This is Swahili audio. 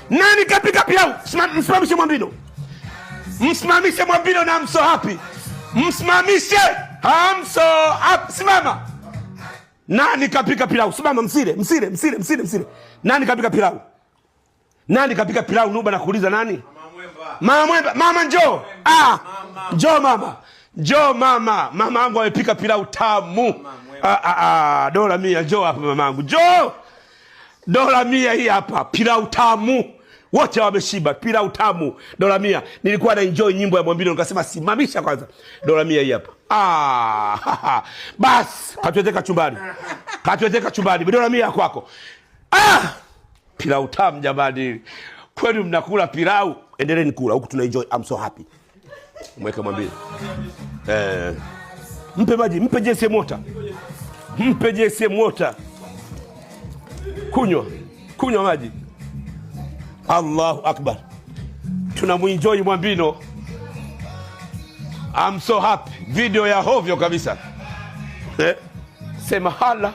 Nani kapika pilau? Msimamishe Mwambino, msimamishe Mwambino na I'm so happy. Msimamishe, I'm so happy. Simama. Nani kapika pilau? Simama, msile, msile, msile, msile, msile. Nani kapika pilau? Nani kapika pilau? Nuba, nakuuliza nani? Mama Mwemba, mama njoo. Ah, njoo mama. Njoo mama. Mama yangu amepika pilau tamu. Ah, ah, ah, $100, njoo hapa mamangu. Njoo. $100 hii hapa, pilau tamu. Wote wameshiba, pilau tamu. $100. Nilikuwa na enjoy nyimbo ya Mwambino, nikasema simamisha kwanza. $100 hii hapa. Ah, bas, katuwete kachumbari. Katuwete kachumbari. $100 kwako. Ah! Pilau tamu jamani. Kweli mnakula pilau? Endeleeni kula huku tuna enjoy. I'm so happy. Mweke Mwambino. Mpe maji, mpe JSM water. Mpe JSM water. Kunywa. Kunywa maji. Allahu Akbar. Tunamuenjoy Mwambino. I'm so happy. Video ya hovyo kabisa. Sema hala.